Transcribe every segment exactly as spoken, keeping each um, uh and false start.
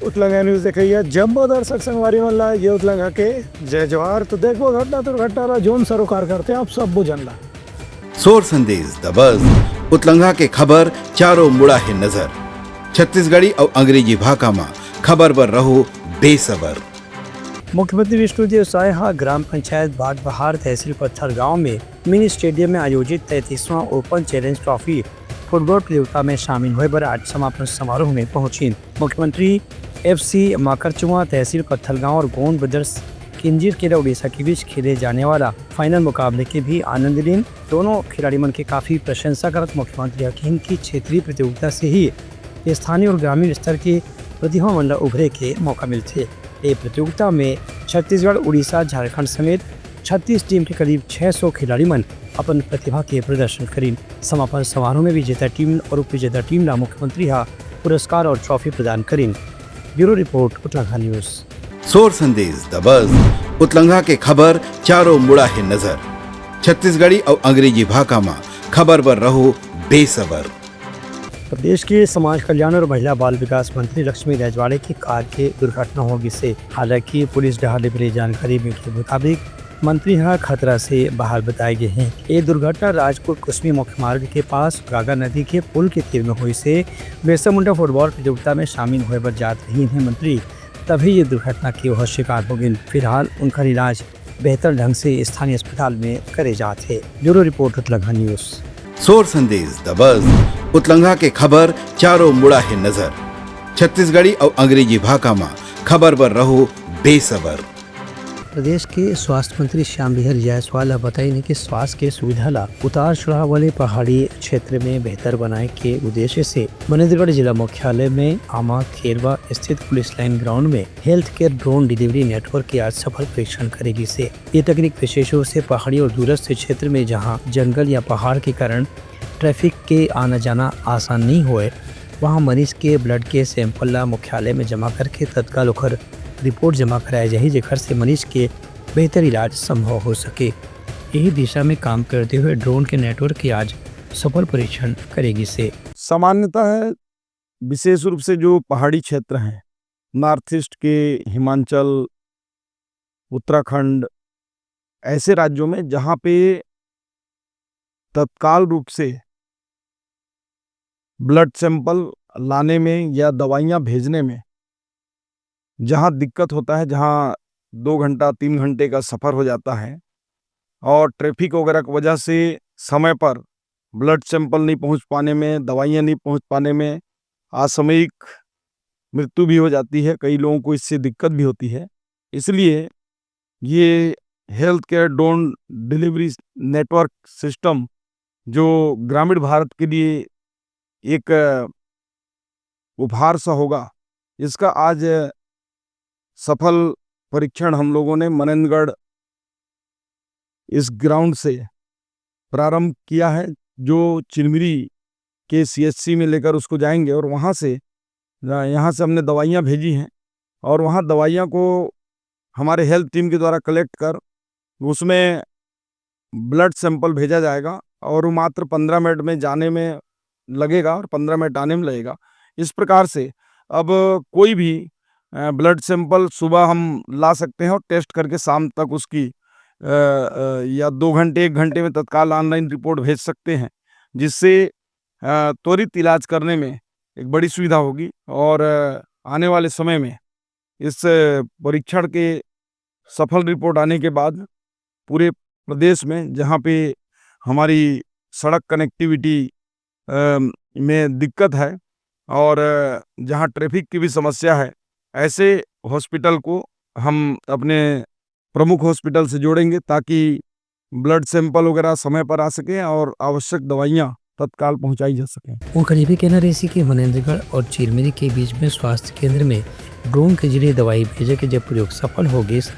उतलंगा news देखइया जम्मो दर्शक संगवारी मन ला ये उतलंगा के जय जोहार। तो देखबो घटना दुर्घटना ला जोन सरोकार करथे आप सब्बो जन ला। सोर संदेश दबस, उतलंगा के खबर चारों मुड़ा हे नजर। छत्तीसगढ़ी अउ अंग्रेजी भाखा म खबर बर रहो बेसबर। मुख्यमंत्री विष्णुदेव साय ह ग्राम पंचायत बागबहार तहसील पत्थलगांव में मिनी स्टेडियम में आयोजित तैंतीसवां ओपन चैलेंज ट्रॉफी फुटबॉल प्रतियोगिता में शामिल होए बर आज समापन समारोह में पहुंचिन। मुख्यमंत्री एफसी माकरचुआ तहसील पत्थलगांव और गोंड ब्रदर्स किंजीर केला उड़ीसा के बीच खेले जाने वाला फाइनल मुकाबले के भी आनंद लीन। दोनों खिलाड़ी मन के काफी प्रशंसा करत मुख्यमंत्री ह कहिन कि क्षेत्रीय प्रतियोगिता से ही स्थानीय और ग्रामीण स्तर के प्रतिभा मन ला उभरे के मौका मिलथे। ए प्रतियोगिता में छत्तीसगढ़, उड़ीसा, झारखंड समेत छत्तीस टीम के करीब छह सौ खिलाड़ी मन अपन प्रतिभा के प्रदर्शन करिन। समापन समारोह में विजेता टीम और उप विजेता टीम ला मुख्यमंत्री हा पुरस्कार और ट्रॉफी प्रदान करिन। Bureau report, Utlangha news. सोर संदेश दबस, उतलंगा के खबर चारों मुड़ा हे नजर। छत्तीसगढ़ी अउ अंग्रेजी भाखा म खबर बर रहो बेसबर। प्रदेश के समाज कल्याण और महिला बाल विकास मंत्री लक्ष्मी रजवाड़े की कार के दुर्घटना हो गिस हे। हालांकि पुलिस डहार ले मिले जानकारी के मुताबिक मंत्री ह खतरा से बाहर बताए गे हे। ये दुर्घटना राजपुर कुसमी मुख्य मार्ग के पास गागा नदी के पुल के तीर में होइस हे। बिरसा मुंडा फुटबॉल प्रतियोगिता में शामिल होए बर जात रहिन हे मंत्री, तभी ये दुर्घटना के वह शिकार हो गिन। फिलहाल उनकर इलाज बेहतर ढंग से स्थानीय अस्पताल में करे जात हे। Bureau report, Utlangha news. सोर संदेश दबस, उतलंगा के खबर चारों मुड़ा हे नजर। छत्तीसगढ़ी अउ अंग्रेजी भाखा म खबर बर रहो बेसबर। प्रदेश के स्वास्थ्य मंत्री श्याम बिहारी जायसवाल ह बताइन कि स्वास्थ्य के सुविधा ला उतार चढ़ाव वाले पहाड़ी क्षेत्र में बेहतर बनाए के उद्देश्य से मनेन्द्रगढ़ जिला मुख्यालय में आमा खेरवा स्थित पुलिस लाइन ग्राउंड में health care drone delivery network के आज सफल परीक्षण करे गिस हे। ये तकनीक विशेष रूप से पहाड़ी और दूरस्थ क्षेत्र में, जहां जंगल या पहाड़ के कारण ट्रैफिक के आना जाना आसान नहीं होए, वहां मरीज के ब्लड के सैंपल ला मुख्यालय में जमा करके तत्काल ओकर रिपोर्ट जमा कराए जाही, जेकर से मरीज के बेहतर इलाज संभव हो सके। यही दिशा में काम करते हुए ड्रोन के नेटवर्क के आज सफल परीक्षण करे गिस हे। सामान्यतः विशेष रूप से जो पहाड़ी क्षेत्र हैं, नॉर्थ ईस्ट के, हिमाचल, उत्तराखंड, ऐसे राज्यों में जहाँ पे तत्काल रूप से ब्लड सैंपल लाने में या दवाइयाँ भेजने में जहाँ दिक्कत होता है, जहाँ दो घंटा, तीन घंटे का सफ़र हो जाता है और ट्रैफिक वगैरह की वजह से समय पर ब्लड सैंपल नहीं पहुँच पाने में, दवाइयाँ नहीं पहुँच पाने में असामयिक मृत्यु भी हो जाती है, कई लोगों को इससे दिक्कत भी होती है। इसलिए ये health care drone delivery network system जो ग्रामीण भारत के लिए एक उपहार सा होगा, इसका आज सफल परीक्षण हम लोगों ने मनेंद्रगढ़ इस ग्राउंड से प्रारंभ किया है, जो चिरमिरी के सीएचसी में लेकर उसको जाएंगे और वहाँ से, यहाँ से हमने दवाइयाँ भेजी हैं और वहाँ दवाइयाँ को हमारे हेल्थ टीम के द्वारा कलेक्ट कर उसमें ब्लड सैंपल भेजा जाएगा और वो मात्र पंद्रह मिनट में जाने में लगेगा और पंद्रह मिनट आने में लगेगा। इस प्रकार से अब कोई भी ब्लड सैंपल सुबह हम ला सकते हैं और टेस्ट करके शाम तक उसकी या दो घंटे, एक घंटे में तत्काल ऑनलाइन रिपोर्ट भेज सकते हैं, जिससे त्वरित इलाज करने में एक बड़ी सुविधा होगी और आने वाले समय में इस परीक्षण के सफल रिपोर्ट आने के बाद पूरे प्रदेश में जहाँ पे हमारी सड़क कनेक्टिविटी में दिक्कत है और जहाँ ट्रैफिक की भी समस्या है, ऐसे हॉस्पिटल को हम अपने प्रमुख हॉस्पिटल से जोड़ेंगे, ताकि ब्लड सैंपल वगैरह समय पर आ सके और आवश्यक दवाइयाँ तत्काल पहुँचाई जा सकें। उनकर ये भी कहना रहिस कि मनेंद्रगढ़ और चिरमिरी के बीच में स्वास्थ्य केंद्र में ड्रोन के जरिए दवाई भेजे के जब प्रयोग सफल हो गिस,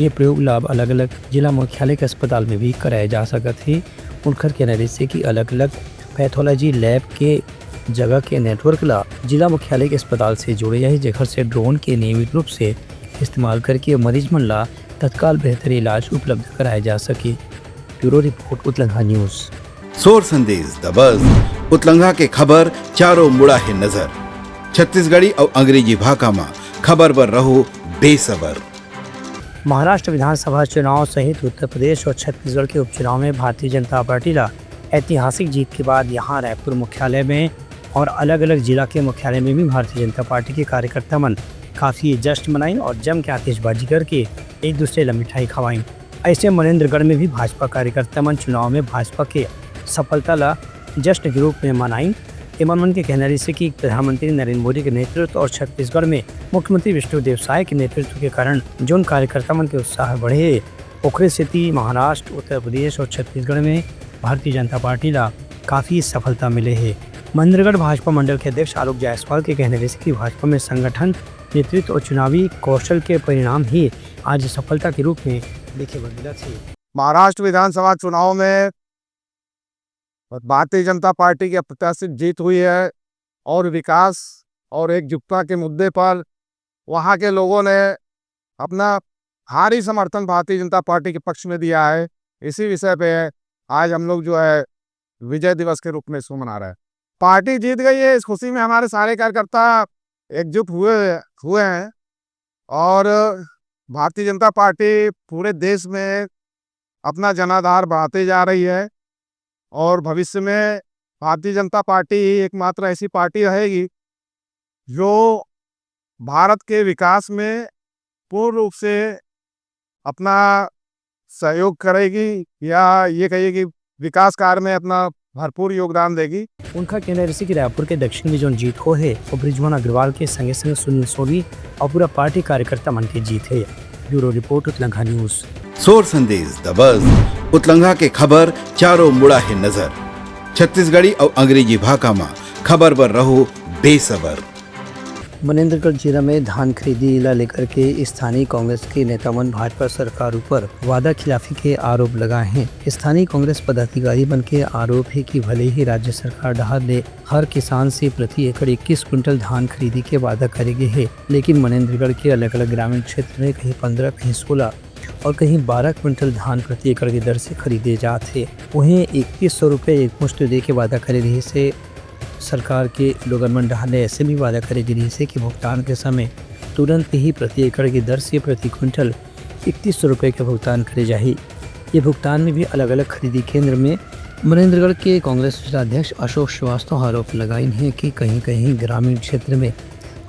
ये प्रयोग ला अब अलग-अलग जिला मुख्यालय के अस्पताल में भी कराए जा सकत हे। उनकर कहना रहिस कि अलग-अलग पैथोलॉजी लैब के जगह के नेटवर्क ला जिला मुख्यालय के अस्पताल से जोड़े जाही, जेकर से ड्रोन के नियमित रूप से इस्तेमाल करके मरीज मन ला तत्काल बेहतर इलाज उपलब्ध कराए जा सके। Bureau report, Utlangha news. सोर संदेश दबस, उतलंगा के खबर चारों मुड़ा हे नजर। छत्तीसगढ़ी अउ अंग्रेजी भाखा म खबर बर रहो बेसबर। महाराष्ट्र विधानसभा चुनाव सहित उत्तर प्रदेश और छत्तीसगढ़ के उपचुनाव में भारतीय जनता पार्टी ला ऐतिहासिक जीत के बाद यहाँ रायपुर मुख्यालय में और अलग-अलग जिला के मुख्यालय में भी भारतीय जनता पार्टी के कार्यकर्ता मन काफी जश्न मनाइन और जम के आतिशबाजी करके एक दूसरे ला मिठाई खवाइन। ऐसे मनेंद्रगढ़ में भी भाजपा कार्यकर्ता मन चुनाव में भाजपा के सफलता ला जश्न के रूप में मनाइन। एमन मन के कहना रहिसे कि प्रधानमंत्री नरेंद्र मोदी के नेतृत्व और छत्तीसगढ़ में मुख्यमंत्री विष्णुदेव साय के नेतृत्व के कारण जोन कार्यकर्ता मन के उत्साह बढ़े हे, ओखरे सेती महाराष्ट्र, उत्तर प्रदेश और छत्तीसगढ़ में भारतीय जनता पार्टी ला काफी सफलता मिले हे। मनेंद्रगढ़ भाजपा मंडल के अध्यक्ष आलोक जायसवाल के कहना रहिसे कि भाजपा में संगठन, नेतृत्व और चुनावी कौशल के परिणाम ही आज सफलता के रूप में देखे बर मिलत हे। महाराष्ट्र विधानसभा चुनाव में भारतीय जनता पार्टी की अप्रत्याशित जीत हुई है और विकास और एकजुटता के मुद्दे पर वहाँ के लोगों ने अपना भारी समर्थन भारतीय जनता पार्टी के पक्ष में दिया है। इसी विषय पे आज हम लोग जो है विजय दिवस के रूप में इसको मना रहे हैं। पार्टी जीत गई है, इस खुशी में हमारे सारे कार्यकर्ता एकजुट हुए हुए हैं और भारतीय जनता पार्टी पूरे देश में अपना जनाधार बढ़ाते जा रही है और भविष्य में भारतीय जनता पार्टी ही एकमात्र ऐसी पार्टी रहेगी जो भारत के विकास में पूर्ण रूप से अपना सहयोग करेगी या ये कहिए कि विकास कार्य में अपना भरपूर योगदान देगी। उनका कहना रहिसे कि रायपुर के दक्षिण में जोन जीत हो हे, वो बृजमोहन अग्रवाल के संगे संगे सुनील सोनी और पूरा पार्टी कार्यकर्ता मन के जीत हे। Bureau report, Utlangha news. सोर संदेश दबस, उतलंघा के खबर चारों मुड़ा हे नजर। छत्तीसगढ़ी और अंग्रेजी भाखा मा खबर बर रहो बेसबर। मनेंद्रगढ़ जिला में धान खरीदी ला लेकर के स्थानीय कांग्रेस के नेता मन भाजपा सरकार ऊपर वादा खिलाफी के आरोप लगाए हैं। स्थानीय कांग्रेस पदाधिकारी मन के आरोप है कि भले ही राज्य सरकार डहार ले हर किसान से प्रति एकड़ इक्कीस कुंटल धान खरीदी के वादा करे गे हे, लेकिन मनेंद्रगढ़ के अलग-अलग ग्रामीण क्षेत्र में कहीं पन्द्रह, कहीं सोलह और कहीं बारह कुंटल धान प्रति एकड़ के दर से खरीदे जात हे। उहें, इकतीस सौ रुपये एक मुश्त दे के वादा करे रहिसे सरकार के लोगन मन डहार ले ऐसे भी वादा करे गे रहिसे कि भुगतान के समय तुरंत ही प्रति एकड़ के दर से प्रति कुंटल इकतीस सौ रुपये के भुगतान करे जाही। ये भुगतान में भी अलग-अलग खरीदी केंद्र में मनेंद्रगढ़ के कांग्रेस जिला अध्यक्ष अशोक श्रीवास्तव आरोप लगाइन हे कि कहीं-कहीं ग्रामीण क्षेत्र में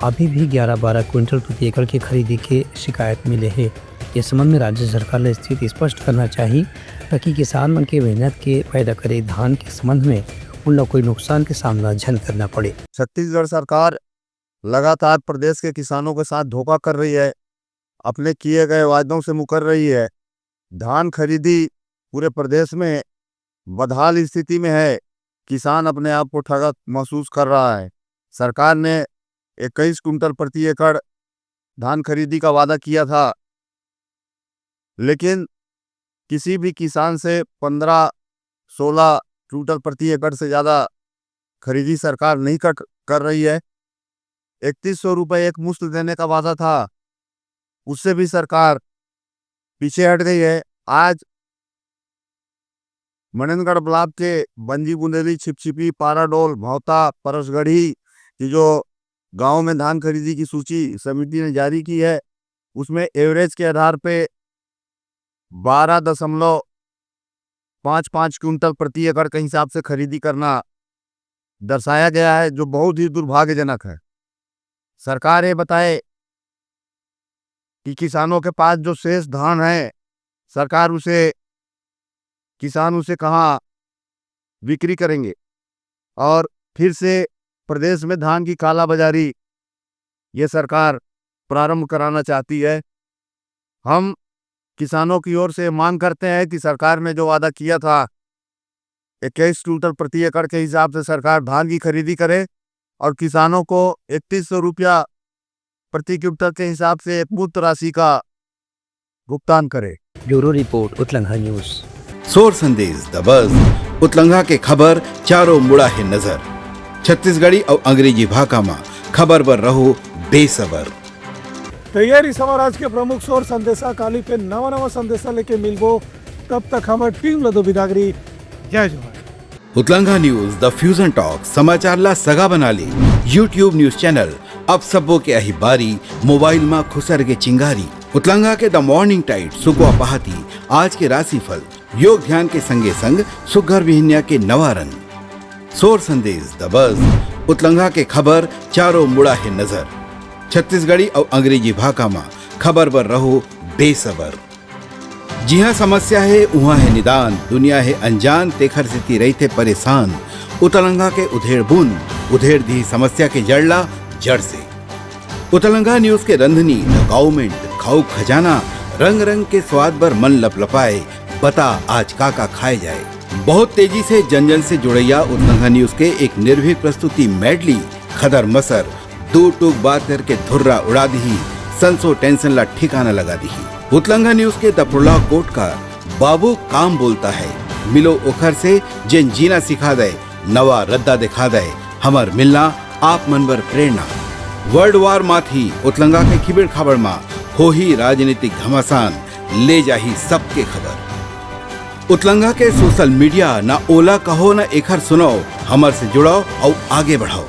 अभी भी ग्यारह बारह कुंटल प्रति एकड़ के खरीदी के शिकायत मिले हे। ये संबंध में राज्य सरकार ला स्थिति स्पष्ट करना चाहिए, ताकि किसान मन के मेहनत के पैदा करे धान के संबंध में उन लोग कोई नुकसान के सामना झन करना पड़े। छत्तीसगढ़ सरकार लगातार प्रदेश के किसानों के साथ धोखा कर रही है, अपने किए गए वायदों से मुकर रही है। धान खरीदी पूरे प्रदेश में बदहाल स्थिति में है। किसान अपने आप को ठगत महसूस कर रहा है। सरकार ने इक्कीस कुंटल प्रति एकड़ धान खरीदी का वादा किया था, लेकिन किसी भी किसान से पन्द्रह सोलह कुंटल प्रति एकड़ से ज़्यादा खरीदी सरकार नहीं कर, कर रही है। इकतीस सौ रुपये एक मुश्त देने का वादा था, उससे भी सरकार पीछे हट गई है। आज मनेंद्रगढ़ ब्लॉक के बंजी बुंदेली, छिपछिपी, पाराडोल, भौता, परसगढ़ी की जो गांव में धान खरीदी की सूची समिति ने जारी की है, उसमें एवरेज के आधार पे बारह दशमलव पाँच पाँच कुंटल प्रति एकड़ के हिसाब से खरीदी करना दर्शाया गया है, जो बहुत ही दुर्भाग्यजनक है। सरकार ये बताए कि किसानों के पास जो शेष धान है, सरकार उसे, किसान उसे कहाँ बिक्री करेंगे और फिर से प्रदेश में धान की कालाबाजारी ये सरकार प्रारंभ कराना चाहती है। हम किसानों की ओर से मांग करते हैं कि सरकार ने जो वादा किया था, इक्कीस कुंटल प्रति एकड़ के हिसाब से सरकार धान की खरीदी करे और किसानों को इकतीस सौ रुपया प्रति कुंटल के हिसाब से एक मुफ्त राशि का भुगतान करे। Bureau report, Utlangha news. सोर संदेश दबस, उतलंघा के खबर चारों मुड़ा हे नजर। छत्तीसगढ़ी और अंग्रेजी भाखा मा खबर बर रहो बेसबर। तो ये रहिस हमर आज के प्रमुख सोर संदेशा। काली फिर नवा नवा संदेशा लेके मिलबो, तब तक हमर टीम ला दो बिदागरी। जय जोहार। उतलंगा न्यूज, द फ्यूजन टॉक, समाचार ला सगा बना ले। YouTube न्यूज चैनल, अब सबो के आही बारी, मोबाइल मा खुसर के चिंगारी। उतलंगा के द मॉर्निंग टाइट, सुकवा पहाती, आज के राशिफल, योग ध्यान के संगे संग सुग्घर बिहनिया के नवा रंग, सोर संदेश, द बज, उतलंगा के खबर, चारों मुड़ा हे नजर। छत्तीसगढ़ी अउ अंग्रेजी भाखा मा खबर बर रहो बेसबर। जिहाँ समस्या हे, उहाँ हे निदान, दुनिया हे अनजान, तेखर सेती रहिथे परेशान। उतलंगा के उधेड़ बूंद, उधेड़ दिही समस्या के जड़ ला जड़ से। उतलंगा न्यूज के रंधनी, द काउमेंट, खाऊ खजाना, रंग रंग के स्वाद बर मन लपलपाए, बता आज का का खाए जाए। बहुत तेजी से जन जन से जुड़ैया उतलंगा न्यूज के एक निर्भीक प्रस्तुति मेडली, खदर मसर, दू टूक बात करके धुर्रा उड़ा दिही, संसो टेंशन ला ठिकाना लगा दिही। उतलंगा न्यूज के द प्रोलॉग कोट का बाबू काम बोलता है, मिलो ओखर से जेन जीना सिखा दे, नवा रद्दा दिखा दे, हमर मिलना आप मन बर प्रेरणा। वर्ल्ड वार माथी उतलंगा के खिबड़ खाबड़ मा होही राजनीतिक घमासान, ले जाही सबके खबर। उतलंगा के सोशल मीडिया, ना ओला कहो ना एखर सुनाओ, हमर से जुड़ाओ अउ आगे बढ़ाओ।